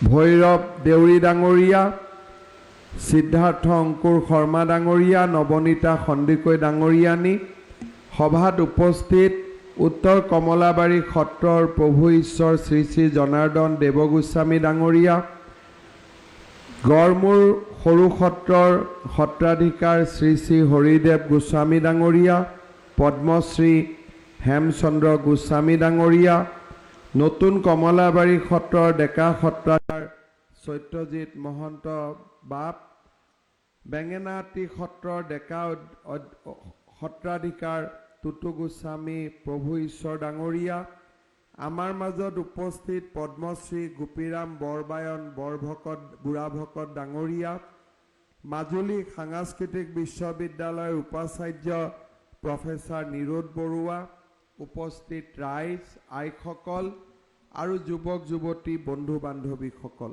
ভৈৰৱ দেউৰী ডাঙৰীয়া, সিদ্ধাৰ্থ অংকুৰ শৰ্মা ডাঙৰীয়া, নৱনীতা সন্দিকৈ ডাঙৰীয়ানী, সভাত উপস্থিত উত্তৰ কমলাবাৰী সত্ৰৰ প্ৰভু ঈশ্বৰ শ্ৰী শ্ৰী জনাৰ্দন দেৱগোস্বামী ডাঙৰীয়া, গড়মূৰ সৰু সত্ৰৰ সত্ৰাধিকাৰ শ্ৰী শ্ৰী হৰিদেৱ গোস্বামী ডাঙৰীয়া, পদ্মশ্ৰী হেমচন্দ্ৰ গোস্বামী ডাঙৰীয়া, নতুন কমলাবাৰী সত্ৰৰ ডেকা সত্ৰাধিকাৰ সত্যজিৎ মহন্ত বাপ, বেঙেনাআটী সত্ৰৰ ডেকা সত্ৰাধিকাৰ টুটু গোস্বামী প্ৰভু ঈশ্বৰ ডাঙৰীয়া, আমাৰ মাজত উপস্থিত পদ্মশ্ৰী গোপীৰাম বৰবায়ন বৰভকত বুঢ়াভকত ডাঙৰীয়া, মাজুলী সাংস্কৃতিক বিশ্ববিদ্যালয়ৰ উপাচাৰ্য প্ৰফেচাৰ নিৰোদ বৰুৱা, উপস্থিত ৰাইজ, আইসকল আৰু যুৱক যুৱতী, বন্ধু বান্ধৱীসকল,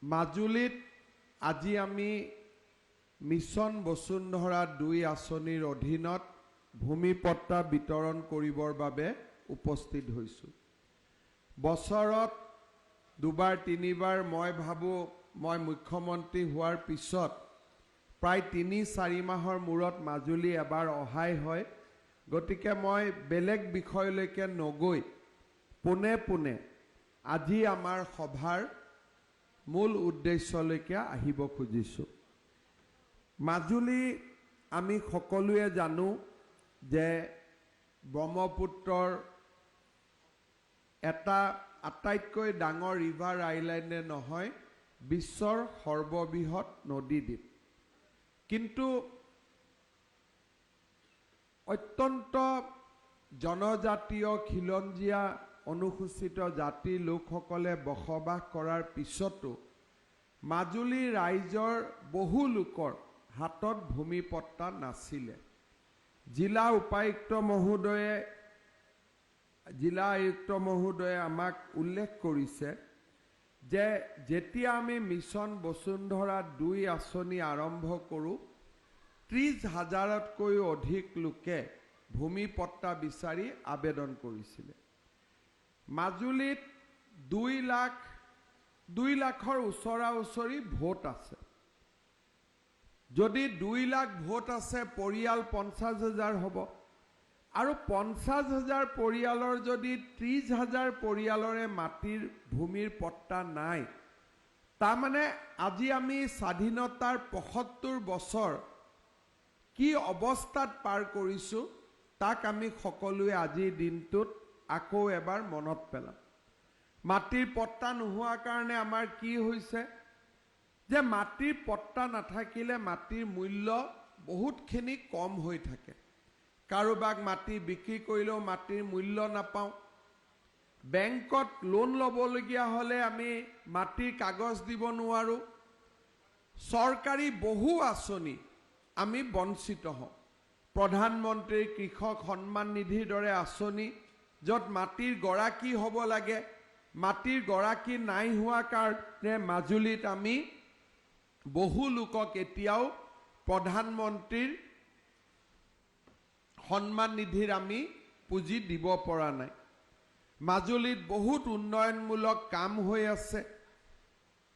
মাজুলীত আজি আমি মিছন বসুন্ধৰা 2 আঁচনিৰ অধীনত ভূমি পট্টা বিতৰণ কৰিবৰ বাবে উপস্থিত হৈছোঁ। বছৰত দুবাৰ তিনিবাৰ, মই ভাবোঁ মই মুখ্যমন্ত্ৰী হোৱাৰ পিছত প্ৰায় 3-4 মাহৰ মূৰত মাজুলী এবাৰ অহাই হয়। গতিকে মই বেলেগ বিষয়লৈকে নগৈ পোনে পোনে আজি আমাৰ সভাৰ মূল উদ্দেশ্যলৈকে আহিব খুজিছোঁ। মাজুলী আমি সকলোৱে জানো যে ব্ৰহ্মপুত্ৰৰ এটা আটাইতকৈ ডাঙৰ ৰিভাৰ আইলেণ্ডে নহয়, বিশ্বৰ সৰ্ববৃহৎ নদীদ্বীপ। কিন্তু অত্যন্ত জনজাতীয়, খিলঞ্জীয়া, অনুসূচিত জাতিৰ লোকসকলে বসবাস কৰাৰ পিছতো মাজুলী ৰাইজৰ বহু লোকৰ হাতত ভূমি পট্টা নাছিলে। জিলা উপায়ুক্ত মহোদয়ে, জিলা আয়ুক্ত মহোদয়ে আমাক উল্লেখ কৰিছে যে যেতিয়া আমি মিছন বসুন্ধৰা 2 আঁচনি আৰম্ভ কৰোঁ, 30 হাজাৰতকৈও অধিক লোকে ভূমি পট্টা বিচাৰি আবেদন কৰিছিলে। মাজুলীত 2 লাখ, 2 লাখৰ ওচৰা ওচৰি ভোট আছে। যদি 2 লাখ ভোট আছে, পৰিয়াল 50 হাজাৰ হ'ব আৰু 50 হাজাৰ পৰিয়ালৰ যদি 30 হাজাৰ পৰিয়ালৰে মাটিৰ ভূমিৰ পট্টা নাই, তাৰমানে আজি আমি স্বাধীনতাৰ 75 বছৰ কি অৱস্থাত পাৰ কৰিছোঁ, তাক আমি সকলোৱে আজিৰ দিনটোত আকৌ এবাৰ মনত পেলাম। মাটিৰ পট্টা নোহোৱাৰ কাৰণে আমাৰ কি হৈছে যে মাটিৰ পট্টা নাথাকিলে মাটিৰ মূল্য বহুতখিনি কম হৈ থাকে। কাৰোবাক মাটি বিক্ৰী কৰিলেও মাটিৰ মূল্য নাপাওঁ। বেংকত লোন ল'বলগীয়া হ'লে আমি মাটিৰ কাগজ দিব নোৱাৰোঁ। চৰকাৰী বহু আঁচনি আমি বঞ্চিত হওঁ। প্ৰধানমন্ত্ৰীৰ কৃষক সন্মান নিধিৰ দৰে আঁচনি, য'ত মাটিৰ গৰাকী হ'ব লাগে, মাটিৰ গৰাকী নাই হোৱা কাৰণে মাজুলীত আমি বহু লোকক এতিয়াও প্ৰধানমন্ত্ৰীৰ সন্মান নিধিৰ আমি পুঁজি দিব পৰা নাই। মাজুলীত বহুত উন্নয়নমূলক কাম হৈ আছে।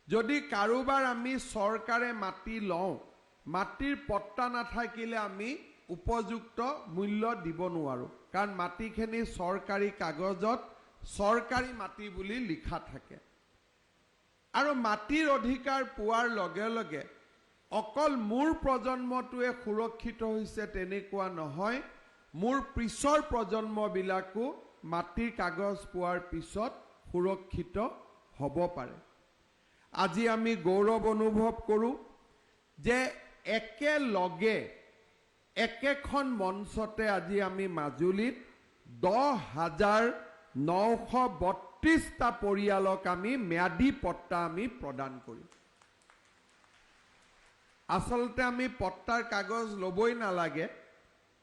যদি কাৰোবাৰ আমি চৰকাৰে মাটি লওঁ, মাটিৰ পট্টা নাথাকিলে আমি উপযুক্ত মূল্য দিব নোৱাৰোঁ, কাৰণ মাটিখিনি চৰকাৰী কাগজত চৰকাৰী মাটি বুলি লিখা থাকে। আৰু মাটিৰ অধিকাৰ পোৱাৰ লগে লগে অকল মোৰ প্ৰজন্মটোৱে সুৰক্ষিত হৈছে তেনেকুৱা নহয়, মোৰ পিছৰ প্ৰজন্মবিলাকো মাটিৰ কাগজ পোৱাৰ পিছত সুৰক্ষিত হ'ব পাৰে। আজি আমি গৌৰৱ অনুভৱ কৰোঁ যে একেলগে একেখন মঞ্চতে আজি আমি মাজুলীত 10,932টা পৰিয়ালক আমি ম্যাদী পট্টা আমি প্ৰদান কৰিম। আচলতে আমি পট্টাৰ কাগজ ল'বই নালাগে।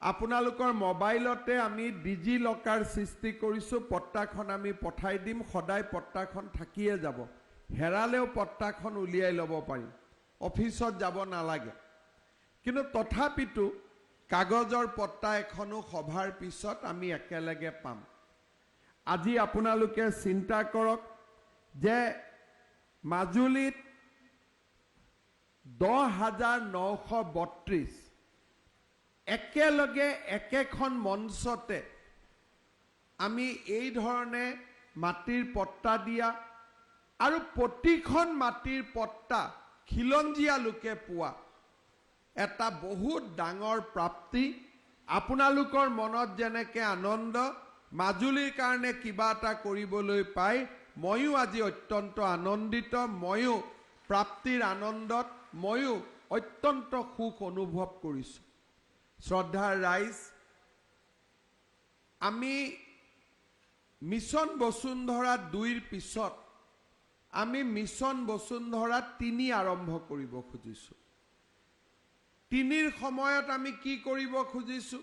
আপোনালোকৰ মোবাইলতে আমি ডিজি লকাৰ সৃষ্টি কৰিছোঁ। পট্টাখন আমি পঠাই দিম, সদায় পট্টাখন থাকিয়ে যাব। হেৰালেও পট্টাখন উলিয়াই ল'ব পাৰিম, অফিচত যাব নালাগে। কিন্তু তথাপিতো কাগজৰ পট্টা এখনো সভাৰ পিছত আমি একেলগে পাম। আজি আপোনালোকে চিন্তা কৰক যে মাজুলীত 10,932 একেলগে একেখন মঞ্চতে আমি এই ধৰণে মাটিৰ পট্টা দিয়া আৰু প্ৰতিখন মাটিৰ পট্টা খিলঞ্জীয়া লোকে পোৱা এটা বহুত ডাঙৰ প্ৰাপ্তি। আপোনালোকৰ মনত যেনেকে আনন্দ, মাজুলীৰ কাৰণে কিবা এটা কৰিবলৈ পাই ময়ো আজি অত্যন্ত আনন্দিত, ময়ো প্ৰাপ্তিৰ আনন্দত ময়ো অত্যন্ত সুখ অনুভৱ কৰিছোঁ। শ্ৰদ্ধাৰ ৰাইজ, আমি মিছন বসুন্ধৰা 2ৰ পিছত আমি মিছন বসুন্ধৰা 3 আৰম্ভ কৰিব খুজিছোঁ। 3ৰ সময়ত আমি কি কৰিব খুজিছোঁ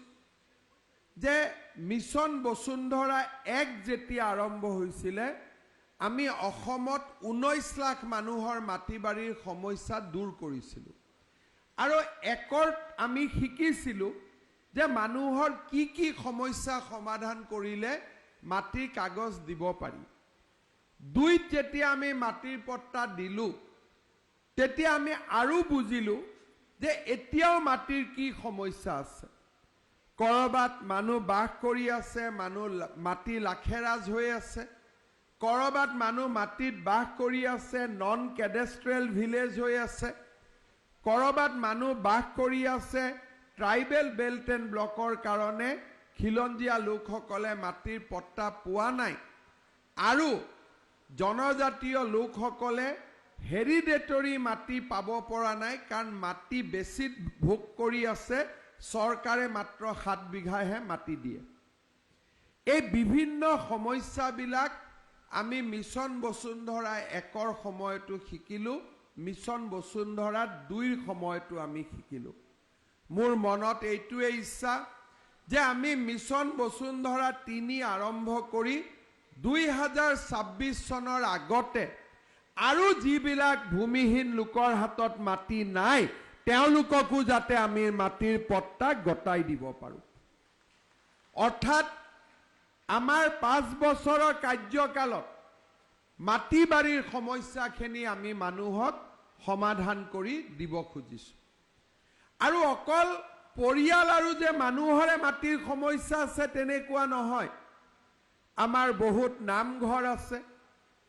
যে মিছন বসুন্ধৰা 1 যেতিয়া আৰম্ভ হৈছিলে, আমি অসমত 19 লাখ মানুহৰ মাটি বাৰীৰ সমস্যা দূৰ কৰিছিলোঁ আৰু একৰ আমি শিকিছিলোঁ যে মানুহৰ কি কি সমস্যা সমাধান কৰিলে মাটিৰ কাগজ দিব পাৰি। 2ত যেতিয়া আমি মাটিৰ পট্টা দিলোঁ, তেতিয়া আমি আৰু বুজিলোঁ যে এতিয়াও মাটিৰ কি সমস্যা আছে। ক'ৰবাত মানুহ বাস কৰি আছে, মানুহ মাটি লাখেৰাজ হৈ আছে, ক'ৰবাত মানুহ মাটিত বাস কৰি আছে, নন কেডেষ্ট্ৰেল ভিলেজ হৈ আছে, ক'ৰবাত মানুহ বাস কৰি আছে, ট্ৰাইবেল বেল্ট এণ্ড ব্লকৰ কাৰণে খিলঞ্জীয়া লোকসকলে মাটিৰ পট্টা পোৱা নাই আৰু জনজাতীয় লোকসকলে হেৰিডেটৰী মাটি পাব পৰা নাই, কাৰণ মাটি বেছি ভোগ কৰি আছে, চৰকাৰে মাত্ৰ 7 বিঘাহে মাটি দিয়ে। এই বিভিন্ন সমস্যাবিলাক আমি মিছন বসুন্ধৰা 1ৰ সময়তো শিকিলোঁ, মিছন বসুন্ধৰা 2ৰ সময়তো আমি শিকিলোঁ। মোৰ মনত এইটোৱে ইচ্ছা যে আমি মিছন বসুন্ধৰা 3 আৰম্ভ কৰি 2026 চনৰ আগতে আৰু যিবিলাক ভূমিহীন লোকৰ হাতত মাটি নাই, তেওঁলোককো যাতে আমি মাটিৰ পট্টা গতাই দিব পাৰোঁ। অৰ্থাৎ আমাৰ 5 বছৰৰ কাৰ্যকালত মাটি বাৰীৰ সমস্যাখিনি আমি মানুহক সমাধান কৰি দিব খুজিছোঁ। আৰু অকল পৰিয়াল আৰু যে মানুহৰে মাটিৰ সমস্যা আছে তেনেকুৱা নহয়, আমাৰ বহুত নামঘৰ আছে,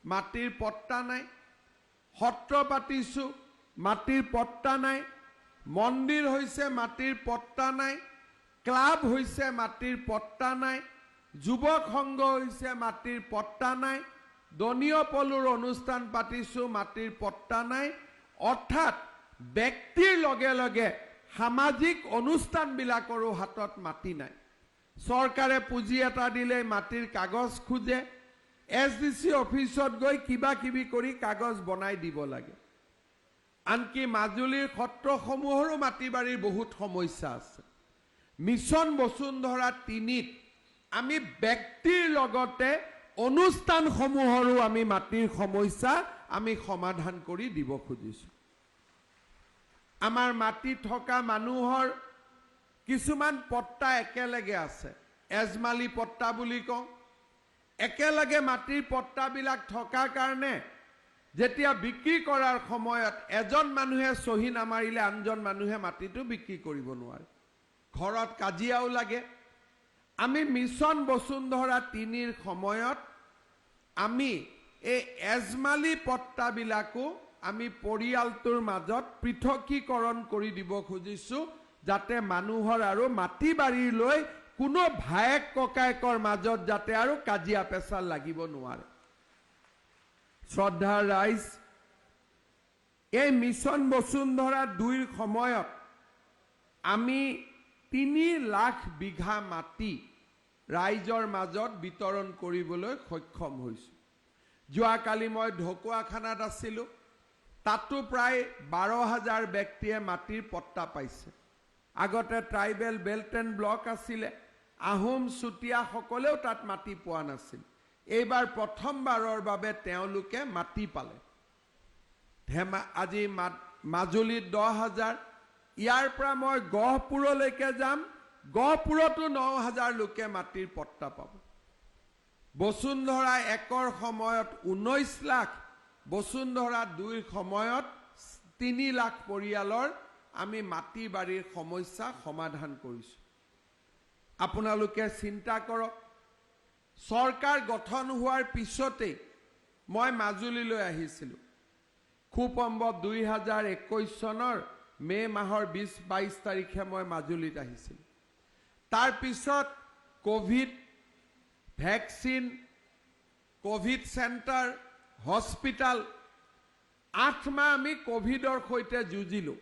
মাটিৰ পট্টা নাই, সত্ৰ পাতিছোঁ, মাটিৰ পট্টা নাই, মন্দিৰ হৈছে, মাটিৰ পট্টা নাই, ক্লাব হৈছে, মাটিৰ পট্টা নাই, যুৱক সংঘ হৈছে, মাটিৰ পট্টা নাই, দনীয় পলুৰ অনুষ্ঠান পাতিছোঁ, মাটিৰ পট্টা নাই। অৰ্থাৎ ব্যক্তিৰ লগে লগে সামাজিক অনুষ্ঠানবিলাকৰো হাতত মাটি নাই। চৰকাৰে পুঁজি এটা দিলে মাটিৰ কাগজ খোজে, এছ ডি চি অফিচত গৈ কিবা কিবি কৰি কাগজ বনাই দিব লাগে। আনকি মাজুলীৰ সত্ৰসমূহৰো মাটি বাৰীৰ বহুত সমস্যা আছে। মিছন বসুন্ধৰা 3ত আমি ব্যক্তিৰ লগতে অনুষ্ঠানসমূহৰো আমি মাটিৰ সমস্যা আমি সমাধান কৰি দিব খুজিছোঁ। আমাৰ মাটি থকা মানুহৰ কিছুমান পট্টা একেলগে আছে, এজমালি পট্টা বুলি কওঁ। একেলগে মাটিৰ পট্টাবিলাক থকাৰ কাৰণে যেতিয়া বিক্ৰী কৰাৰ সময়ত এজন মানুহে চহী নামাৰিলে আনজন মানুহে মাটিটো বিক্ৰী কৰিব নোৱাৰে, ঘৰত কাজিয়াও লাগে। আমি মিছন বসুন্ধৰা 3ৰ সময়ত আমি এই এজমালি পট্টাবিলাকো আমি পৰিয়ালটোৰ মাজত পৃথকীকৰণ কৰি দিব খুজিছোঁ, যাতে মানুহৰ আৰু মাটি বাৰী লৈ কোনো ভায়েক ককায়েকৰ মাজত যাতে আৰু কাজিয়া পেচাল লাগিব নোৱাৰে। শ্ৰদ্ধাৰ ৰাইজ, এই মিছন বসুন্ধৰা 2ৰ সময়ত আমি 3 লাখ বিঘা মাটি ৰাইজৰ মাজত বিতৰণ কৰিবলৈ সক্ষম হৈছোঁ। যোৱাকালি মই ঢকুৱাখানাত আছিলোঁ, তাতো প্ৰায় 12,000 ব্যক্তিয়ে মাটিৰ পট্টা পাইছে। আগতে ট্ৰাইবেল বেল্ট এণ্ড ব্লক আছিলে, আহোম চুতীয়াসকলেও তাত মাটি পোৱা নাছিল। এইবাৰ প্ৰথমবাৰৰ বাবে তেওঁলোকে মাটি পালে। আজি মাজুলীত 10,000, ইয়াৰ পৰা মই গহপুৰলৈকে যাম, গহপুৰতো 9,000 লোকে মাটিৰ পট্টা পাব। বসুন্ধৰা 1ৰ সময়ত 19 লাখ, বসুন্ধৰা 2ৰ সময়ত 3 লাখ পৰিয়ালৰ আমি মাটি বাৰীৰ সমস্যা সমাধান কৰিছোঁ। আপোনালোকে চিন্তা কৰক, চৰকাৰ গঠন হোৱাৰ পিছতেই মই মাজুলীলৈ আহিছিলোঁ। খুব সম্ভৱ 2021 চনৰ মে' মাহৰ 20-22 তাৰিখে মই মাজুলীত আহিছিলোঁ। তাৰপিছত Covid vaccine, Covid centre, hospital, 8 মাহ আমি কভিডৰ সৈতে যুঁজিলোঁ।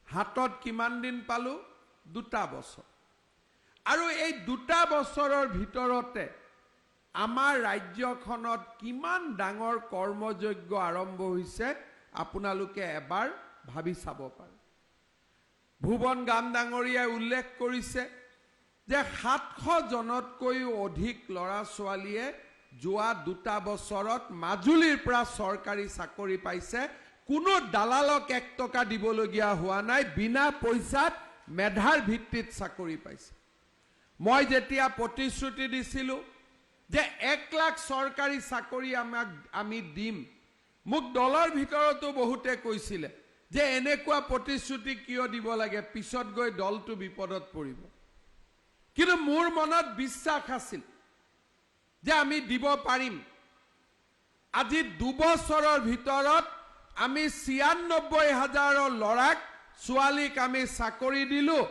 হাতত কিমান দিন পালোঁ? 2 বছৰ। আৰু এই 2 বছৰৰ ভিতৰতে আমাৰ ৰাজ্যখনত কিমান ডাঙৰ কৰ্মযজ্ঞ আৰম্ভ হৈছে আপোনালোকে এবাৰ ভাবি চাব পাৰে। ভুৱন গাম ডাঙৰীয়াই উল্লেখ কৰিছে যে 700 জনতকৈও অধিক ল'ৰা ছোৱালীয়ে যোৱা 2 বছৰত মাজুলীৰ পৰা চৰকাৰী চাকৰি পাইছে। কোনো দালালক 1 টকা দিবলগীয়া হোৱা নাই, বিনা পইচাত মেধাৰ ভিত্তিত চাকৰি পাইছে। মই যেতিয়া প্ৰতিশ্ৰুতি দিছিলোঁ যে 1 লাখ চৰকাৰী চাকৰি আমি দিম, মোক দলৰ ভিতৰতো বহুতে কৈছিলে যে এনেকুৱা প্ৰতিশ্ৰুতি কিয় দিব লাগে, পিছত গৈ দলটো বিপদত পৰিব। কিন্তু মোৰ মনত বিশ্বাস আছিল যে আমি দিব পাৰিম। আজি 2 বছৰৰ ভিতৰত আমি 96 হাজাৰৰ ল'ৰাক ছোৱালীক আমি চাকৰি দিলোঁ।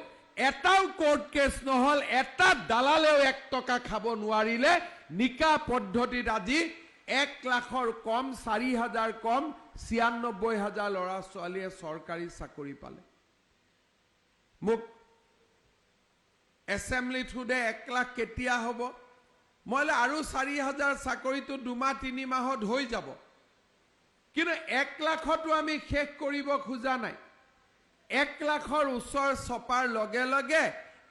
এটাও কোৰ্ট কেছ নহ'ল, এটা দালালেও 1 টকা খাব নোৱাৰিলে। নিকা পদ্ধতিত আজি 1 লাখৰ কম, 4 হাজাৰ কম, 96 হাজাৰ ল'ৰা ছোৱালীয়ে চৰকাৰী চাকৰি পালে। মোক এছেম্বলিত সোধে 1 লাখ কেতিয়া হ'ব? মই বোলো আৰু 4 হাজাৰ চাকৰিটো 2 মাহ 3 মাহত হৈ যাব। কিন্তু 1 লাখতো আমি শেষ কৰিব খোজা নাই। 1 লাখৰ ওচৰ চপাৰ লগে লগে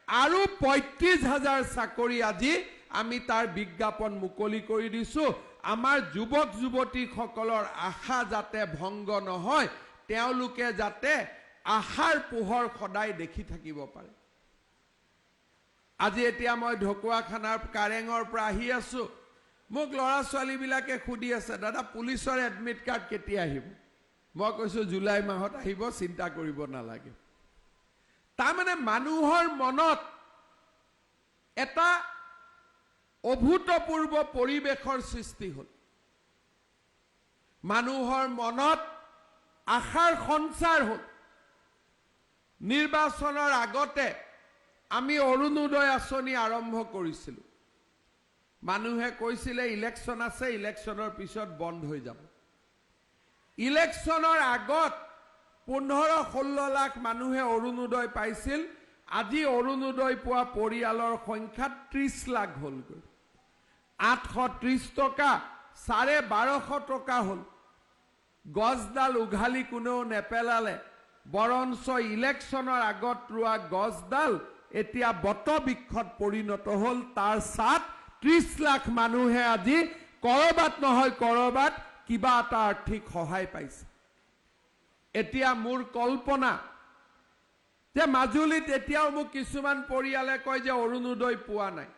আৰু 35 হাজাৰ চাকৰি আজি আমি তাৰ বিজ্ঞাপন মুকলি কৰি দিছোঁ। আমাৰ যুৱক যুৱতীসকলৰ আশা যাতে ভংগ নহয়, তেওঁলোকে যাতে আশাৰ পোহৰ সদায় দেখি থাকিব পাৰে। আজি এতিয়া মই ঢকুৱাখানাৰ কাৰেঙৰ পৰা আহি আছো। মোক ল'ৰা ছোৱালীবিলাকে সুধি আছে, দাদা, পুলিচৰ এডমিট কাৰ্ড কেতিয়া আহিব? মই কৈছোঁ, জুলাই মাহত আহিব, চিন্তা কৰিব নালাগে। তাৰমানে মানুহৰ মনত এটা অভূতপূৰ্ব পৰিৱেশৰ সৃষ্টি হ'ল, মানুহৰ মনত আশাৰ সঞ্চাৰ হ'ল। নিৰ্বাচনৰ আগতে আমি অৰুণোদয় আঁচনি আৰম্ভ কৰিছিলোঁ। মানুহে কৈছিলে ইলেকশ্যন আছে, ইলেকশ্যনৰ পিছত বন্ধ হৈ যাব। ইলেকশ্যনৰ আগত 15-16 লাখ মানুহে অৰুণোদয় পাইছিল। আজি অৰুণোদয় পোৱা পৰিয়ালৰ সংখ্যা 30 লাখ হ'লগৈ। 830 টকা 1250 টকা হ'ল। গছডাল উঘালি কোনেও নেপেলালে, বৰঞ্চ ইলেকশ্যনৰ আগত ৰোৱা গছডাল এতিয়া বটবৃক্ষত পৰিণত হ'ল। তাৰ ছাঁত 30 লাখ মানুহে আজি কৰবাত নহয় কৰবাত কিবা এটা আৰ্থিক সহায় পাইছে। এতিয়া মোৰ কল্পনা যে মাজুলীত এতিয়াও মোক কিছুমান পৰিয়ালে কয় যে অৰুণোদয় পোৱা নাই।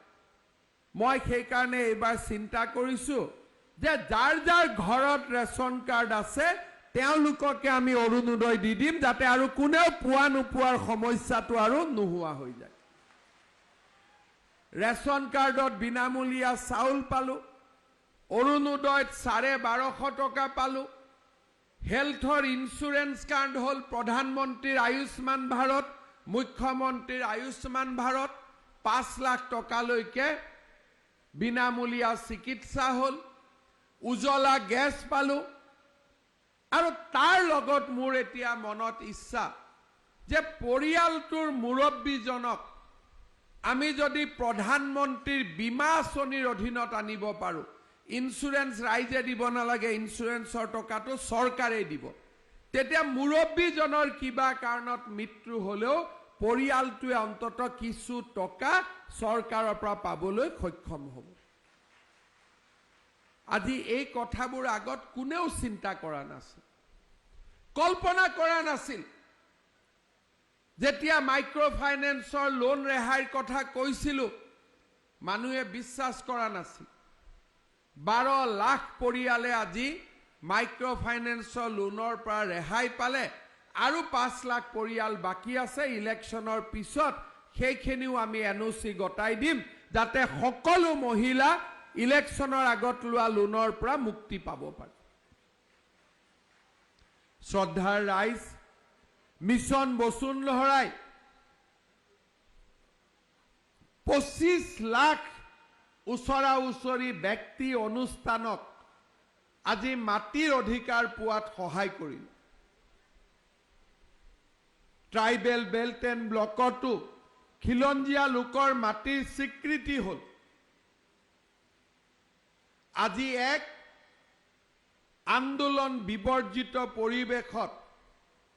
মই সেইকাৰণে এইবাৰ চিন্তা কৰিছো যে যাৰ যাৰ ঘৰত ৰেচন কাৰ্ড আছে, তেওঁলোককে আমি অৰুণোদয় দি দিম, যাতে আৰু কোনেও পোৱা নোপোৱাৰ সমস্যাটো আৰু নোহোৱা হৈ যায়। ৰেচন কাৰ্ডত বিনামূলীয়া চাউল পালো, অৰুণোদয়ত 1250 টকা পালো, হেল্থৰ ইঞ্চুৰেঞ্চ কাৰ্ড হ'ল, প্ৰধানমন্ত্ৰীৰ আয়ুষ্মান ভাৰত, মুখ্যমন্ত্ৰীৰ আয়ুষ্মান ভাৰত, 5 লাখ টকালৈকে বিনামূলীয়া চিকিৎসা হ'ল, উজলা গেছ পালো। আৰু তাৰ লগত মোৰ এতিয়া মনত ইচ্ছা যে পৰিয়ালটোৰ মুৰব্বীজনক আমি যদি প্ৰধানমন্ত্ৰীৰ বীমা আঁচনিৰ অধীনত আনিব পাৰোঁ, ইঞ্চুৰেঞ্চ ৰাইজে দিব নালাগে, ইঞ্চুৰেঞ্চৰ টকাটো চৰকাৰে দিব, তেতিয়া মুৰব্বীজনৰ কিবা কাৰণত মৃত্যু হ'লেও পৰিয়ালটোৱে অন্ততঃ কিছু টকা চৰকাৰৰ পৰা পাবলৈ সক্ষম হ'ব। আজি এই কথাবোৰ আগত কোনেও চিন্তা কৰা নাছিল, কল্পনা কৰা নাছিল। যেতিয়া মাইক্ৰ' ফাইনেন্সৰ লোন ৰেহাইৰ কথা কৈছিলোঁ, মানুহে বিশ্বাস কৰা নাছিল। 12 লাখ পৰিয়ালে আজি মাইক্ৰ' ফাইনেন্সৰ লোনৰ পৰা ৰেহাই পালে আৰু 5 লাখ পৰিয়াল বাকী আছে। ইলেকশ্যনৰ পিছত সেইখিনিও আমি এনঅ'চি গতাই দিম, যাতে সকলো মহিলা ইলেকশ্যনৰ আগত লোৱা লোনৰ পৰা মুক্তি পাব পাৰে। শ্ৰদ্ধাৰ ৰাইজ, মিছন বসুন্ধৰাই 25 লাখ ওচৰা ওচৰি ব্যক্তি, অনুষ্ঠানক আজি মাটিৰ অধিকাৰ পোৱাত সহায় কৰিলে। ট্ৰাইবেল বেল্ট এণ্ড ব্লকতো খিলঞ্জীয়া লোকৰ মাটিৰ স্বীকৃতি হ'ল। আজি এক আন্দোলন বিবৰ্জিত পৰিৱেশত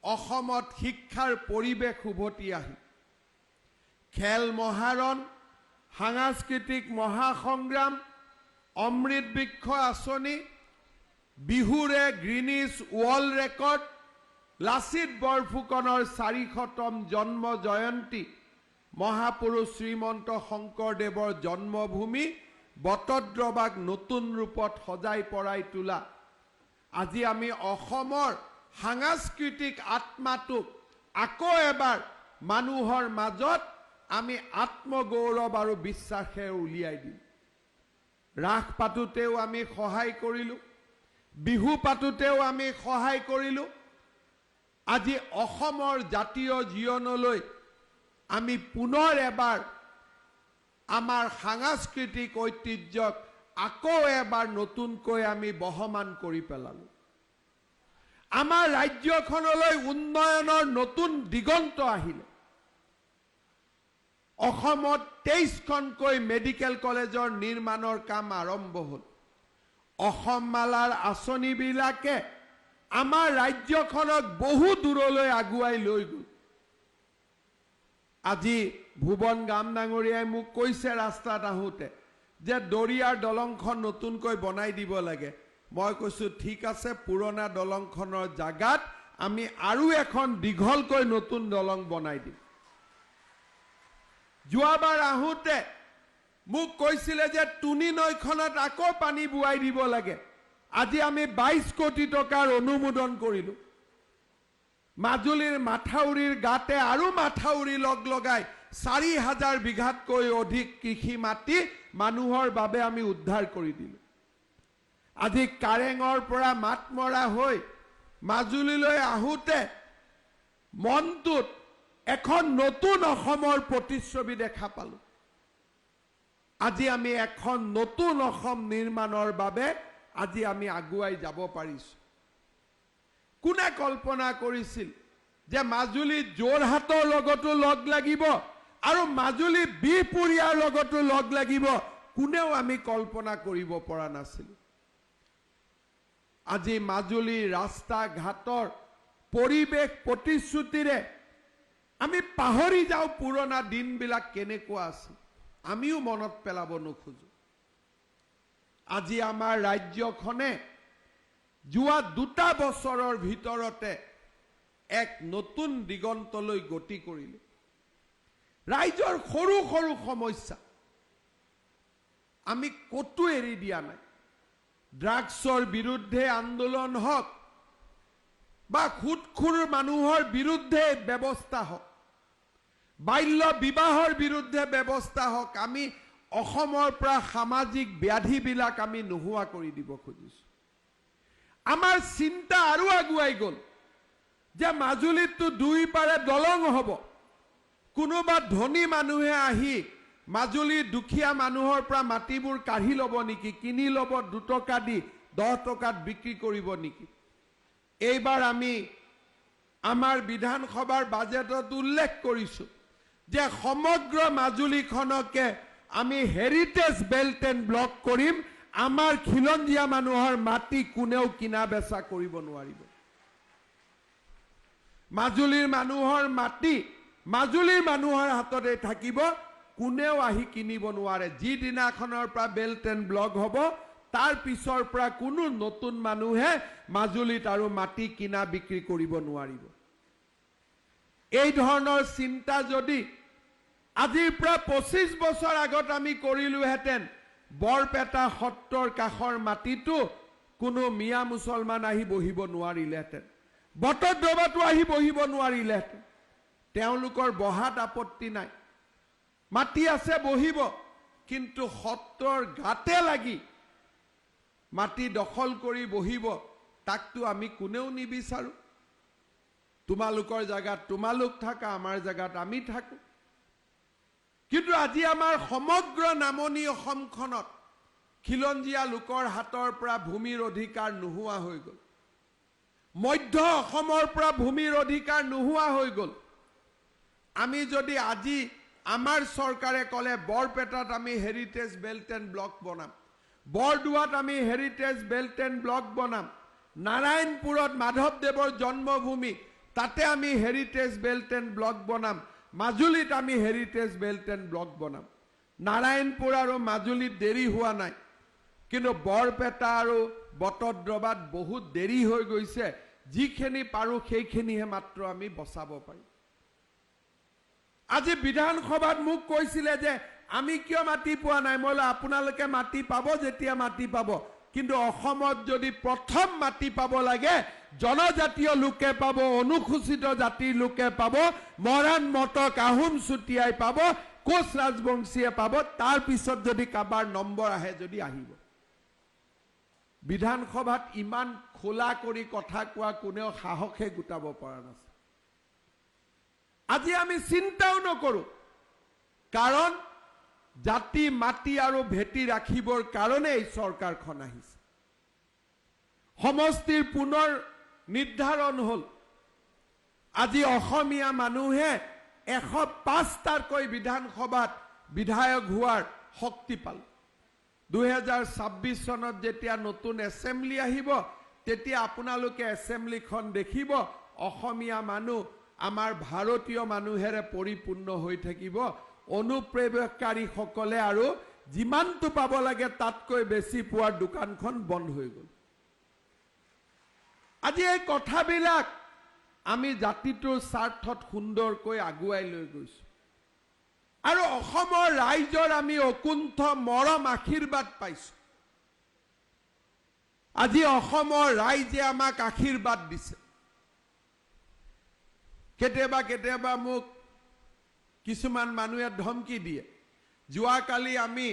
অসমত শিক্ষাৰ পৰিৱেশ উভতি আহিল। খেল মহাৰণ, সাংস্কৃতিক মহাসংগ্ৰাম, অমৃত বৃক্ষ আঁচনি, বিহুৰে গ্ৰীনিজ ৱৰ্ল্ড ৰেকৰ্ড, লাচিত বৰফুকনৰ 400তম জন্ম জয়ন্তী, মহাপুৰুষ শ্ৰীমন্ত শংকৰদেৱৰ জন্মভূমি বটদ্ৰৱাক নতুন ৰূপত সজাই পৰাই তোলা, আজি আমি অসমৰ সাংস্কৃতিক আত্মাটোক আকৌ এবাৰ মানুহৰ মাজত আমি আত্মগৌৰৱ আৰু বিশ্বাসেৰে উলিয়াই দিম। ৰাস পাতোতেও আমি সহায় কৰিলোঁ, বিহু পাতোতেও আমি সহায় কৰিলোঁ। আজি অসমৰ জাতীয় জীৱনলৈ আমি পুনৰ এবাৰ আমাৰ সাংস্কৃতিক ঐতিহ্যক আকৌ এবাৰ নতুনকৈ আমি বহমান কৰি পেলালোঁ। আমাৰ ৰাজ্যখনলৈ উন্নয়নৰ নতুন দিগন্ত আহিলে। অসমত 23খনকৈ মেডিকেল কলেজৰ নিৰ্মাণৰ কাম আৰম্ভ হ'ল। অসম মালাৰ আঁচনিবিলাকে আমাৰ ৰাজ্যখনক বহু দূৰলৈ আগুৱাই লৈ গ'ল। আজি ভুৱন গাম ডাঙৰীয়াই মোক কৈছে ৰাস্তাত আহোঁতে যে দৰিয়াৰ দলংখন নতুনকৈ বনাই দিব লাগে। মই কৈছোঁ, ঠিক আছে, পুৰণা দলংখনৰ জাগাত আমি আৰু এখন দীঘলকৈ নতুন দলং বনাই দিম। যোৱাবাৰ আহোঁতে মোক কৈছিলে যে টুনি নৈখনত আকৌ পানী বোৱাই দিব লাগে। আজি আমি 22 কোটি টকাৰ অনুমোদন কৰিলোঁ। মাজুলীৰ মাথাউৰিৰ গাতে আৰু মাথাউৰি লগ লগাই 4000 বিঘাতকৈ অধিক কৃষি মাটি মানুহৰ বাবে আমি উদ্ধাৰ কৰি দিলোঁ। আজি কাৰেঙৰ পৰা মাতমৰা হৈ মাজুলীলৈ আহোঁতে মনটোত এখন নতুন অসমৰ প্ৰতিচ্ছবি দেখা পালোঁ। আজি আমি এখন নতুন অসম নিৰ্মাণৰ বাবে আজি আমি আগুৱাই যাব পাৰিছোঁ। কোনে কল্পনা কৰিছিল যে মাজুলী যোৰহাটৰ লগতো লগ লাগিব আৰু মাজুলী বিহপুৰীয়াৰ লগতো লগ লাগিব? কোনেও আমি কল্পনা কৰিব পৰা নাছিলোঁ। আজি মাজুলীৰ ৰাস্তা ঘাটৰ পৰিৱেশ প্ৰতিশ্ৰুতিৰে আমি পাহৰি যাওঁ পুৰণা দিনবিলাক কেনেকুৱা আছিল। আমিও মনত পেলাব নোখোজো। আজি আমাৰ ৰাজ্যখনে যোৱা 2টা বছৰৰ ভিতৰতে এক নতুন দিগন্তলৈ গতি কৰিলে। ৰাইজৰ সৰু সৰু সমস্যা আমি ক'তো এৰি দিয়া নাই। ড্ৰাগছৰ বিৰুদ্ধে আন্দোলন হওক বা সুদখোৰ মানুহৰ বিৰুদ্ধে ব্যৱস্থা হওক, বাল্য বিবাহৰ বিৰুদ্ধে ব্যৱস্থা হওক, আমি অসমৰ পৰা সামাজিক ব্যাধিবিলাক আমি নোহোৱা কৰি দিব খুজিছোঁ। আমাৰ চিন্তা আৰু আগুৱাই গ'ল যে মাজুলীততো দুই পাৰে দলং হ'ব, কোনোবা ধনী মানুহে আহি মাজুলীৰ দুখীয়া মানুহৰ পৰা মাটিবোৰ কাঢ়ি ল'ব নেকি, কিনি ল'ব, 2 টকা দি 10 টকাত বিক্ৰী কৰিব নেকি? এইবাৰ আমি আমাৰ বিধানসভাৰ বাজেটত উল্লেখ কৰিছোঁ যে সমগ্ৰ মাজুলীখনকে আমি হেৰিটেজ বেল্ট এণ্ড ব্লক কৰিম। আমাৰ খিলঞ্জীয়া মানুহৰ মাটি কোনেও কিনা বেচা কৰিব নোৱাৰিব। মাজুলীৰ মানুহৰ মাটি মাজুলীৰ মানুহৰ হাততে থাকিব, কোনেও আহি কিনিব নোৱাৰে। যিদিনাখনৰ পৰা বেল্ট এণ্ড ব্লক হ'ব, তাৰ পিছৰ পৰা কোনো নতুন মানুহে মাজুলীত আৰু মাটি কিনা বিক্ৰী কৰিব নোৱাৰিব। এই ধৰণৰ চিন্তা যদি আজিৰ পৰা 25 বছৰ আগত আমি কৰিলোহেঁতেন, বৰপেটা সত্ৰৰ কাষৰ মাটিটো কোনো মিয়া মুছলমান আহি বহিব নোৱাৰিলেহেঁতেন, বটদ্ৰৱাটো আহি বহিব নোৱাৰিলেহেঁতেন। তেওঁলোকৰ বহাত আপত্তি নাই, মাটি আছে বহিব, কিন্তু সত্ৰৰ গাতে লাগি মাটি দখল কৰি বহিব তাকতো আমি কোনেও নিবিচাৰোঁ। তোমালোকৰ জাগাত তোমালোক থাকা, আমাৰ জাগাত আমি থাকোঁ। কিন্তু আজি আমাৰ সমগ্ৰ নামনি অসমখনত খিলঞ্জীয়া লোকৰ হাতৰ পৰা ভূমিৰ অধিকাৰ নোহোৱা হৈ গ'ল, মধ্য অসমৰ পৰা ভূমিৰ অধিকাৰ নোহোৱা হৈ গ'ল। আমি যদি আজি আমাৰ চৰকাৰে ক'লে বৰপেটাত আমি হেৰিটেজ বেল্ট এণ্ড ব্লক বনাম, বৰদোৱাত আমি হেৰিটেজ বেল্ট এণ্ড ব্লক বনাম, নাৰায়ণপুৰত মাধৱদেৱৰ জন্মভূমি তাতে আমি হেৰিটেজ বেল্ট এণ্ড ব্লক বনাম, মাজুলীত আমি হেৰিটেজ বেল্ট এণ্ড ব্লক বনাম। নাৰায়ণপুৰ আৰু মাজুলীত দেৰি হোৱা নাই, কিন্তু বৰপেটা আৰু বটদ্ৰৱাত বহুত দেৰি হৈ গৈছে। যিখিনি পাৰোঁ সেইখিনিহে মাত্ৰ আমি বচাব পাৰিম। আজি বিধানসভাত মোক কৈছিলে যে আমি কিয় মাটি পোৱা নাই। মই বোলো আপোনালোকে মাটি পাব যেতিয়া মাটি পাব, কিন্তু অসমত যদি প্ৰথম মাটি পাব লাগে জনজাতীয় লোকে পাব, অনুসূচিত জাতিৰ লোকে পাব, মৰাণ মটক আহোম চুতীয়াই পাব, কোচ ৰাজবংশীয়ে পাব, তাৰ পিছত যদি কাৰোবাৰ নম্বৰ আহে যদি আহিব। বিধানসভাত ইমান খোলা কৰি কথা কোৱা কোনেও সাহসে গোটাব পৰা নাছিল। আজি আমি চিন্তাও নকৰোঁ, কাৰণ জাতি মাটি আৰু ভেটি ৰাখিবৰ কাৰণে এই চৰকাৰখন আহিছে। সমষ্টিৰ পুনৰ নিৰ্ধাৰণ হ'ল। আজি অসমীয়া মানুহে 105টাকৈ বিধানসভাত বিধায়ক হোৱাৰ শক্তি পালে। 2026 চনত যেতিয়া নতুন এছেম্বলি আহিব তেতিয়া আপোনালোকে এছেম্বলিখন দেখিব অসমীয়া মানুহ আমাৰ ভাৰতীয় মানুহেৰে পৰিপূৰ্ণ হৈ থাকিব। অনুপ্ৰৱেশকাৰীসকলে আৰু যিমানটো পাব লাগে তাতকৈ বেছি পোৱাৰ দোকানখন বন্ধ হৈ গ'ল। আজি এই কথাবিলাক আমি জাতিটোৰ স্বাৰ্থত সুন্দৰকৈ আগুৱাই লৈ গৈছোঁ আৰু অসমৰ ৰাইজৰ আমি অকুণ্ঠ মৰম আশীৰ্বাদ পাইছোঁ। আজি অসমৰ ৰাইজে আমাক আশীৰ্বাদ দিছে। কেতিয়াবা কেতিয়াবা মোক কিছুমান মানুহে ধমকি দিয়ে। যোৱাকালি আমি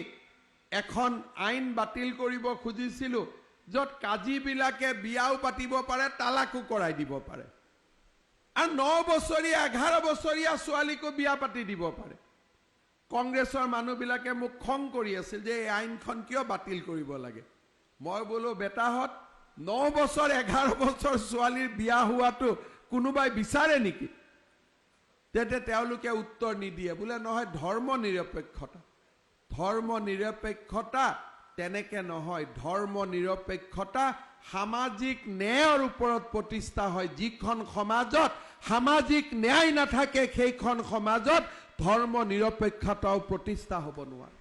এখন আইন বাতিল কৰিব খুজিছিলোঁ য'ত কাজীবিলাকে বিয়াও পাতিব পাৰে, তালাকো কৰাই দিব পাৰে, আৰু 9 বছৰীয়া 11 বছৰীয়া ছোৱালীকো বিয়া পাতি দিব পাৰে। কংগ্ৰেছৰ মানুহবিলাকে মোক খং কৰি আছিল যে এই আইনখন কিয় বাতিল কৰিব লাগে। মই বোলো বেটাহঁত, 9 বছৰ 11 বছৰ ছোৱালীৰ বিয়া হোৱাটো কোনোবাই বিচাৰে নেকি? তেতিয়া তেওঁলোকে উত্তৰ নিদিয়ে, বোলে নহয় ধৰ্ম নিৰপেক্ষতা। ধৰ্ম নিৰপেক্ষতা তেনেকে নহয়, ধৰ্ম নিৰপেক্ষতা সামাজিক ন্যায়ৰ ওপৰত প্ৰতিষ্ঠা হয়। যিখন সমাজত সামাজিক ন্যায় নাথাকে সেইখন সমাজত ধৰ্ম নিৰপেক্ষতাও প্ৰতিষ্ঠা হ'ব নোৱাৰে।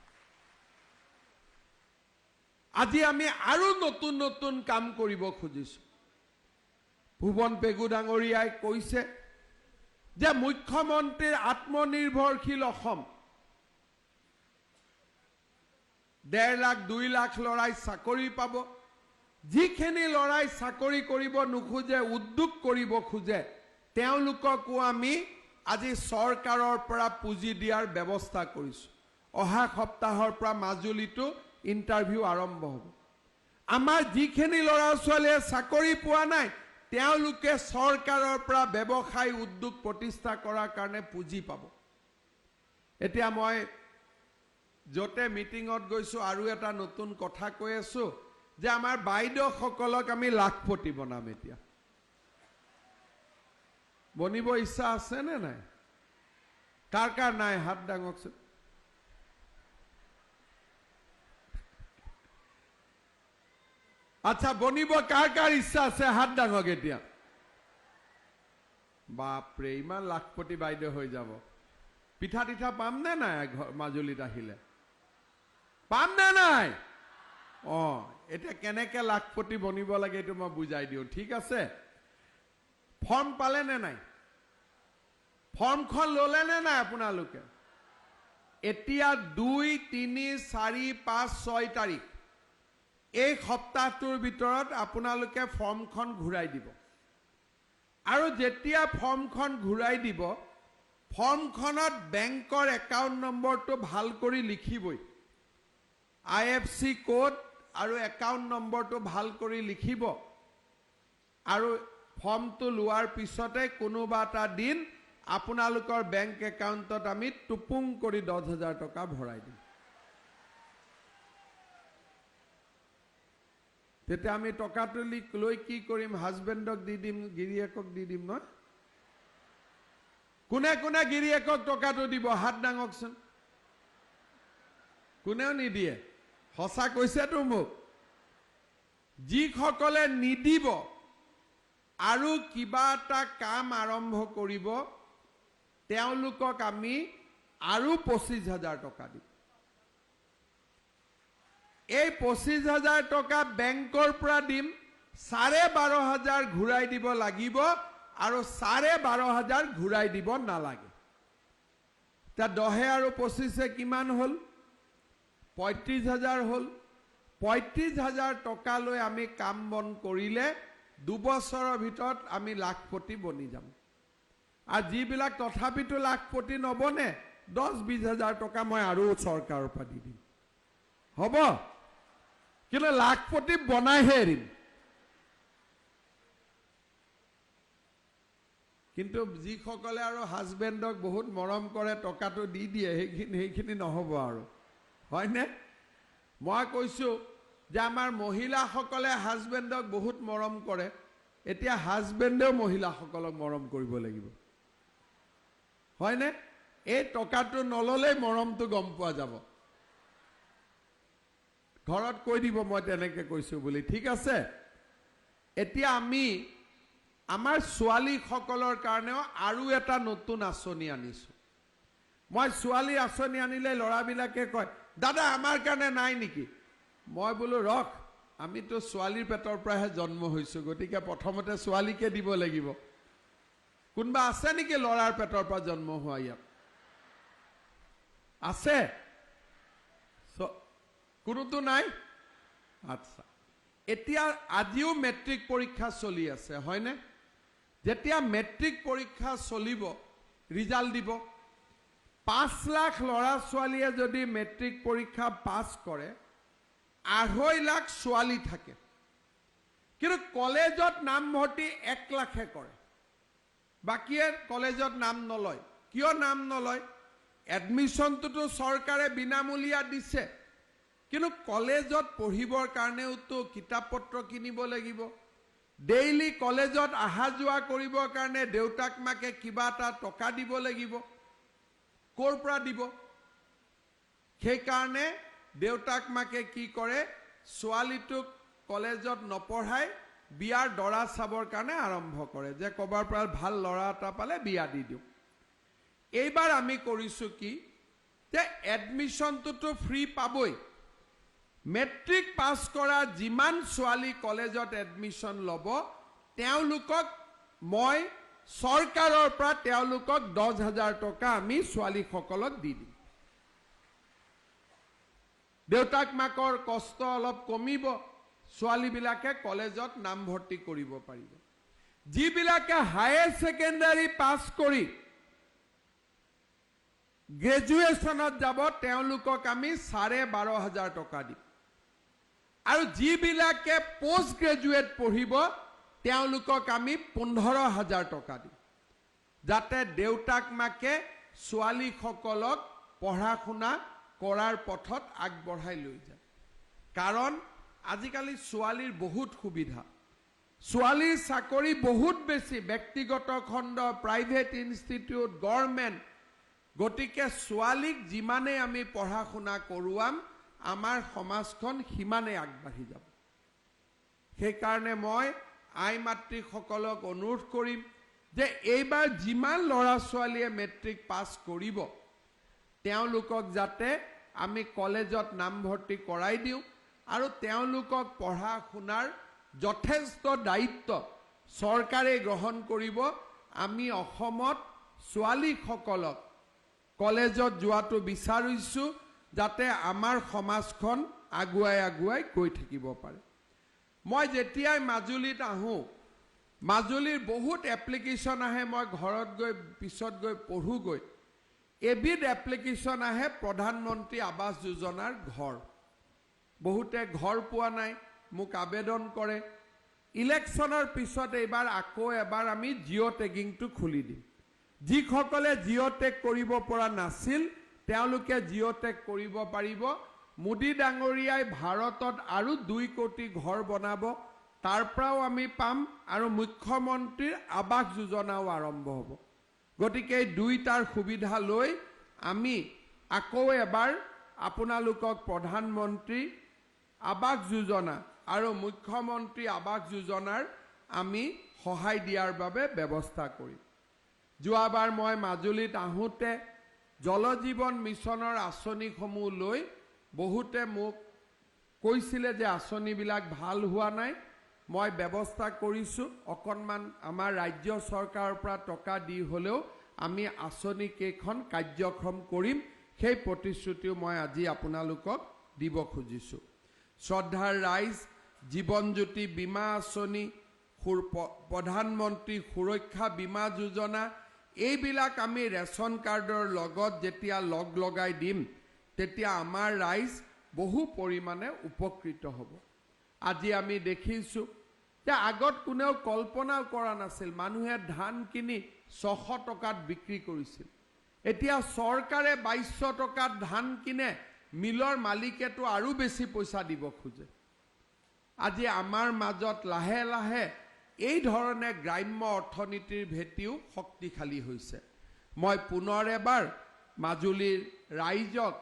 আজি আমি আৰু নতুন নতুন কাম কৰিব খুজিছোঁ। ভুৱন পেগু ডাঙৰীয়াই কৈছে যে মুখ্যমন্ত্ৰীৰ আত্মনিৰ্ভৰশীল অসম, 1.5 লাখ 2 লাখ ল'ৰাই চাকৰি পাব। যিখিনি ল'ৰাই চাকৰি কৰিব নোখোজে, উদ্যোগ কৰিব খোজে, তেওঁলোককো আমি আজি চৰকাৰৰ পৰা পুঁজি দিয়াৰ ব্যৱস্থা কৰিছোঁ। অহা সপ্তাহৰ পৰা মাজুলীতো ইণ্টাৰভিউ আৰম্ভ হ'ব। আমাৰ যিখিনি ল'ৰা ছোৱালীয়ে চাকৰি পোৱা নাই তেওঁলোকে চৰকাৰৰ পৰা ব্যৱসায় উদ্যোগ প্ৰতিষ্ঠা কৰাৰ কাৰণে পুঁজি পাব। এতিয়া মই য'তে মিটিঙত গৈছোঁ আৰু এটা নতুন কথা কৈ আছোঁ যে আমাৰ বাইদেউসকলক আমি লাখপতি বনাম। এতিয়া বনিব ইচ্ছা আছে নে নাই? কাৰ কাৰ নাই হাত ডাঙকচোন। আচ্ছা, বনিব কাৰ কাৰ ইচ্ছা আছে হাত ডাঙক এতিয়া। বাপৰে, ইমান লাখপতি বাইদেউ হৈ যাব। পিঠা তিঠা পাম নে নাই মাজুলীত আহিলে? পাম নে নাই? অঁ, এতিয়া কেনেকে লাখপতি বনিব লাগে এইটো মই বুজাই দিওঁ, ঠিক আছে? ফৰ্ম পালে নে নাই? ফৰ্মখন ল'লে নে নাই আপোনালোকে? এতিয়া 2, 3, 4, 5, 6 তাৰিখ এই সপ্তাহটোৰ ভিতৰত আপোনালোকে ফৰ্মখন ঘূৰাই দিব। আৰু যেতিয়া ফৰ্মখন ঘূৰাই দিব, ফৰ্মখনত বেংকৰ একাউণ্ট নম্বৰটো ভাল কৰি লিখিবই, IFC code আৰু একাউণ্ট নম্বৰটো ভাল কৰি লিখিব। আৰু ফৰ্মটো লোৱাৰ পিছতে কোনোবা এটা দিন আপোনালোকৰ বেংক একাউণ্টত আমি টুপুং কৰি 10,000 টকা ভৰাই দিম। তেতিয়া আমি টকাটো লৈ কি কৰিম? হাজবেণ্ডক দি দিম, গিৰিয়েকক দি দিম নহয়? কোনে কোনে গিৰিয়েকক টকাটো দিব হাত ডাঙকচোন। কোনেও নিদিয়ে, সঁচা কৈছেতো মোক। যিসকলে নিদিব আৰু কিবা এটা কাম আৰম্ভ কৰিব, তেওঁলোকক আমি আৰু 25,000 টকা দিম। এই 25,000 টকা বেংকৰ পৰা দিম, 12,500 ঘূৰাই দিব লাগিব আৰু 12,500 ঘূৰাই দিব নালাগে। এতিয়া 10 আৰু 25 কিমান হ'ল? 35,000 হ'ল। 35,000 টকা লৈ আমি কাম বন কৰিলে দুবছৰৰ ভিতৰত আমি লাখপতি বনি যাম। আৰু যিবিলাক তথাপিতো লাখপতি নবনে, 10-20 হাজাৰ টকা মই আৰু চৰকাৰৰ পৰা দি দিম, হ'ব? কিন্তু লাখপতি বনাইহে এৰিম। কিন্তু যিসকলে আৰু হাজবেণ্ডক বহুত মৰম কৰে, টকাটো দি দিয়ে, সেইখিনি নহ'ব আৰু, হয়নে? মই কৈছোঁ যে আমাৰ মহিলাসকলে হাজবেণ্ডক বহুত মৰম কৰে, এতিয়া হাজবেণ্ডেও মহিলাসকলক মৰম কৰিব লাগিব, হয়নে? এই টকাটো নল'লেই মৰমটো গম পোৱা যাব। ঘৰত কৈ দিব মই তেনেকে কৈছোঁ বুলি, ঠিক আছে? এতিয়া আমি আমাৰ ছোৱালীসকলৰ কাৰণেও আৰু এটা নতুন আঁচনি আনিছোঁ। মই ছোৱালী আঁচনি আনিলে ল'ৰাবিলাকে কয়, দাদা আমাৰ কাৰণে নাই নেকি? মই বোলো ৰখ, আমিতো ছোৱালীৰ পেটৰ পৰাহে জন্ম হৈছোঁ, গতিকে প্ৰথমতে ছোৱালীকে দিব লাগিব। কোনোবা আছে নেকি ল'ৰাৰ পেটৰ পৰা জন্ম হোৱা ইয়াত? আছে? কোনোতো নাই? আচ্ছা, এতিয়া আজিও মেট্ৰিক পৰীক্ষা চলি আছে, হয়নে? যেতিয়া মেট্ৰিক পৰীক্ষা চলিব, ৰিজাল্ট দিব, 5 লাখ ল'ৰা ছোৱালীয়ে যদি মেট্ৰিক পৰীক্ষা পাছ কৰে, 2.5 লাখ ছোৱালী থাকে, কিন্তু কলেজত নামভৰ্তি 1 লাখে কৰে, বাকীয়ে কলেজত নাম নলয়। কিয় নাম নলয়? এডমিশ্যনটোতো চৰকাৰে বিনামূলীয়া দিছে, কিন্তু কলেজত পঢ়িবৰ কাৰণেওতো কিতাপ পত্ৰ কিনিব লাগিব, ডেইলি কলেজত অহা যোৱা কৰিবৰ কাৰণে দেউতাক মাকে কিবা এটা টকা দিব লাগিব, ক'ৰ পৰা দিব? সেইকাৰণে দেউতাক মাকে কি কৰে, ছোৱালীটোক কলেজত নপঢ়াই বিয়াৰ দৰা চাবৰ কাৰণে আৰম্ভ কৰে যে ক'ৰবাৰ পৰা ভাল ল'ৰা এটা পালে বিয়া দি দিওঁ। এইবাৰ আমি কৰিছোঁ কি যে এডমিশ্যনটোতো ফ্ৰী পাবই, মেট্ৰিক পাছ কৰা যিমান ছোৱালী কলেজত এডমিশ্যন ল'ব, তেওঁলোকক মই চৰকাৰৰ পৰা তেওঁলোকক 10,000 টকা আমি ছোৱালীসকলক দি দিম। দেউতাক মাকৰ কষ্ট অলপ কমিব, ছোৱালীবিলাকে কলেজত নামভৰ্তি কৰিব পাৰিব। যিবিলাকে হায়াৰ ছেকেণ্ডাৰী পাছ কৰি গ্ৰেজুৱেশ্যনত যাব, তেওঁলোকক আমি 12,500 টকা দিম। আৰু যিবিলাকে পষ্ট গ্ৰেজুৱেট পঢ়িব, তেওঁলোকক আমি 15,000 টকা দিম, যাতে দেউতাক মাকে ছোৱালীসকলক পঢ়া শুনা কৰাৰ পথত আগবঢ়াই লৈ যায়। কাৰণ আজিকালি ছোৱালীৰ বহুত সুবিধা, ছোৱালীৰ চাকৰি বহুত বেছি, ব্যক্তিগত খণ্ড, প্ৰাইভেট ইনষ্টিটিউট, গভৰ্ণমেণ্ট। গতিকে ছোৱালীক যিমানেই আমি পঢ়া শুনা কৰোৱাম, আমাৰ সমাজখন সিমানেই আগবাঢ়ি যাব। সেইকাৰণে মই আই মাতৃসকলক অনুৰোধ কৰিম যে এইবাৰ যিমান ল'ৰা ছোৱালীয়ে মেট্ৰিক পাছ কৰিব, তেওঁলোকক যাতে আমি কলেজত নামভৰ্তি কৰাই দিওঁ আৰু তেওঁলোকক পঢ়া শুনাৰ যথেষ্ট দায়িত্ব চৰকাৰে গ্ৰহণ কৰিব। আমি অসমত ছোৱালীসকলক কলেজত যোৱাটো বিচাৰিছোঁ, যাতে আমাৰ সমাজখন আগুৱাই আগুৱাই গৈ থাকিব পাৰে। মই যেতিয়াই মাজুলীত আহোঁ, মাজুলীৰ বহুত এপ্লিকেশ্যন আহে, মই ঘৰত গৈ পিছত গৈ পঢ়োগৈ। এবিধ এপ্লিকেশ্যন আহে প্ৰধানমন্ত্ৰী আৱাস যোজনাৰ ঘৰ। বহুতে ঘৰ পোৱা নাই, মোক আবেদন কৰে। ইলেকশ্যনৰ পিছত এইবাৰ আকৌ এবাৰ আমি জিঅ' টেগিংটো খুলি দিম। যিসকলে জিঅ' টেগ কৰিব পৰা নাছিল তেওঁলোকে জিঅ' টেগ কৰিব পাৰিব। মোদী ডাঙৰীয়াই ভাৰতত আৰু 2 কোটি ঘৰ বনাব, তাৰ পৰাও আমি পাম, আৰু মুখ্যমন্ত্ৰীৰ আৱাস যোজনাও আৰম্ভ হ'ব। গতিকে এই দুইটাৰ সুবিধা লৈ আমি আকৌ এবাৰ আপোনালোকক প্ৰধানমন্ত্ৰী আৱাস যোজনা আৰু মুখ্যমন্ত্ৰী আৱাস যোজনাৰ আমি সহায় দিয়াৰ বাবে ব্যৱস্থা কৰিম। যোৱাবাৰ মই মাজুলীত আহোঁতে জলজীৱন মিছনৰ আঁচনিসমূহ লৈ বহুতে মোক কৈছিলে যে আঁচনিবিলাক ভাল হোৱা নাই। মই ব্যৱস্থা কৰিছোঁ, অকণমান আমাৰ ৰাজ্য চৰকাৰৰ পৰা টকা দি হ'লেও আমি আঁচনি কেইখন কাৰ্যক্ষম কৰিম, সেই প্ৰতিশ্ৰুতিও মই আজি আপোনালোকক দিব খুজিছোঁ। শ্ৰদ্ধাৰ ৰাইজ, জীৱনজ্যোতি বীমা আঁচনি, প্ৰধানমন্ত্ৰী সুৰক্ষা বীমা যোজনা, এইবিলাক আমি ৰেচন কাৰ্ডৰ লগত যেতিয়া লগ লগাই দিম তেতিয়া আমাৰ ৰাইজ বহু পৰিমাণে উপকৃত হ'ব। আজি আমি দেখিছোঁ যে আগত কোনেও কল্পনাও কৰা নাছিল, মানুহে ধান কিনি 600 টকাত বিক্ৰী কৰিছিল। এতিয়া চৰকাৰে 2200 টকাত ধান কিনে, মিলৰ মালিকেতো আৰু বেছি পইচা দিব খোজে। আজি আমাৰ মাজত লাহে লাহে এই ধৰণে গ্ৰাম্য অৰ্থনীতিৰ ভেটিও শক্তিশালী হৈছে। মই পুনৰ এবাৰ মাজুলীৰ ৰাইজক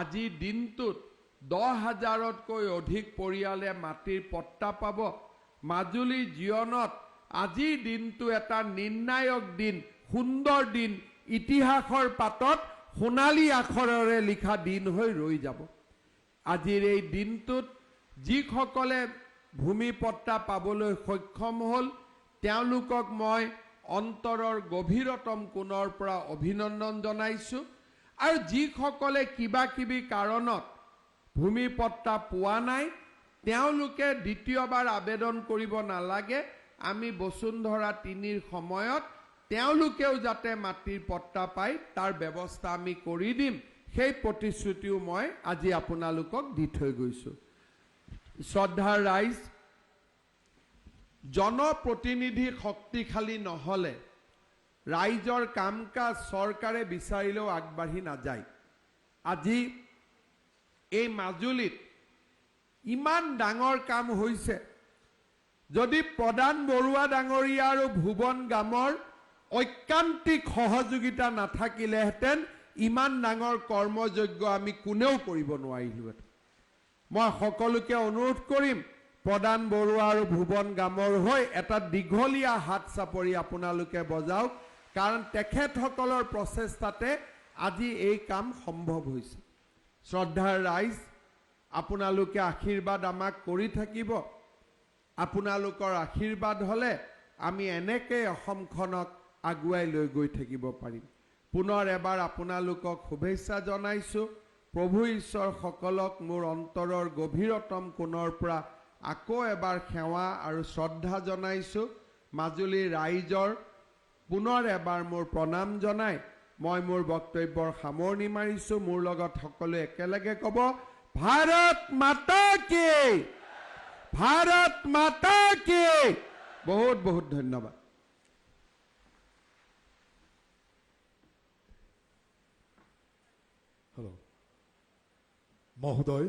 আজিৰ দিনটোত 10,000তকৈ অধিক পৰিয়ালে মাটিৰ পট্টা পাব। মাজুলীৰ জীৱনত আজিৰ দিনটো এটা নিৰ্ণায়ক দিন, সুন্দৰ দিন, ইতিহাসৰ পাতত সোণালী আখৰেৰে লিখা দিন হৈ ৰৈ যাব। আজিৰ এই দিনটোত যিসকলে ভূমি পট্টা পাবলৈ সক্ষম হ'ল তেওঁলোকক মই অন্তৰৰ গভীৰতম কোণৰ পৰা অভিনন্দন জনাইছোঁ, আৰু যিসকলে কিবা কিবি কাৰণত ভূমি পট্টা পোৱা নাই তেওঁলোকে দ্বিতীয়বাৰ আবেদন কৰিব নালাগে। আমি বসুন্ধৰা 3ৰ সময়ত তেওঁলোকেও যাতে মাটিৰ পট্টা পায় তাৰ ব্যৱস্থা আমি কৰি দিম, সেই প্ৰতিশ্ৰুতিও মই আজি আপোনালোকক দি থৈ গৈছোঁ। শ্ৰদ্ধাৰ ৰাইজ, জনপ্ৰতিনিধি শক্তিশালী নহ'লে ৰাইজৰ কাম কাজ চৰকাৰে বিচাৰিলেও আগবাঢ়ি নাযায়। আজি এই মাজুলীত ইমান ডাঙৰ কাম হৈছে, যদি প্ৰদান বৰুৱা ডাঙৰীয়া আৰু ভুৱন গামৰ ঐকান্তিক সহযোগিতা নাথাকিলেহেঁতেন ইমান ডাঙৰ কৰ্মযজ্ঞ আমি কোনেও কৰিব নোৱাৰিলোহেঁতেন। মই সকলোকে অনুৰোধ কৰিম, প্ৰদান বৰুৱা আৰু ভুৱন গামৰ হৈ এটা দীঘলীয়া হাত চাপৰি আপোনালোকে বজাওক, কাৰণ তেখেতসকলৰ প্ৰচেষ্টাতে আজি এই কাম সম্ভৱ হৈছে। শ্ৰদ্ধাৰ ৰাইজ, আপোনালোকে আশীৰ্বাদ আমাক কৰি থাকিব। আপোনালোকৰ আশীৰ্বাদ হ'লে আমি এনেকৈ অসমখনক আগুৱাই লৈ গৈ থাকিব পাৰিম। পুনৰ এবাৰ আপোনালোকক শুভেচ্ছা জনাইছোঁ। প্ৰভু ঈশ্বৰসকলক মোৰ অন্তৰৰ গভীৰতম কোণৰ পৰা আকৌ এবাৰ সেৱা আৰু শ্ৰদ্ধা জনাইছোঁ। মাজুলীৰ ৰাইজৰ পুনৰ এবাৰ মোৰ প্ৰণাম জনাই মই মোৰ বক্তব্যৰ সামৰণি মাৰিছোঁ। মোৰ লগত সকলোৱে একেলগে ক'ব, ভাৰত মাতা কি, ভাৰত মাতা কি। বহুত বহুত ধন্যবাদ। হেল্ল' মহোদয়,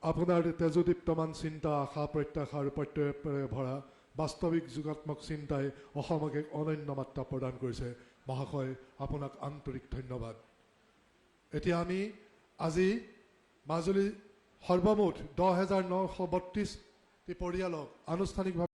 আপোনাৰ তেজোদীপ্তমান চিন্তা, আশা, প্ৰত্যাশা আৰু প্ৰত্যয়েৰে ভৰা বাস্তৱিক যোগাত্মক চিন্তাই অসমক এক অনন্য মাত্ৰা প্ৰদান কৰিছে। মহাশয়, আপোনাক আন্তৰিক ধন্যবাদ। এতিয়া আমি আজি মাজুলী সৰ্বমুঠ 10,932টি পৰিয়ালক আনুষ্ঠানিকভাৱে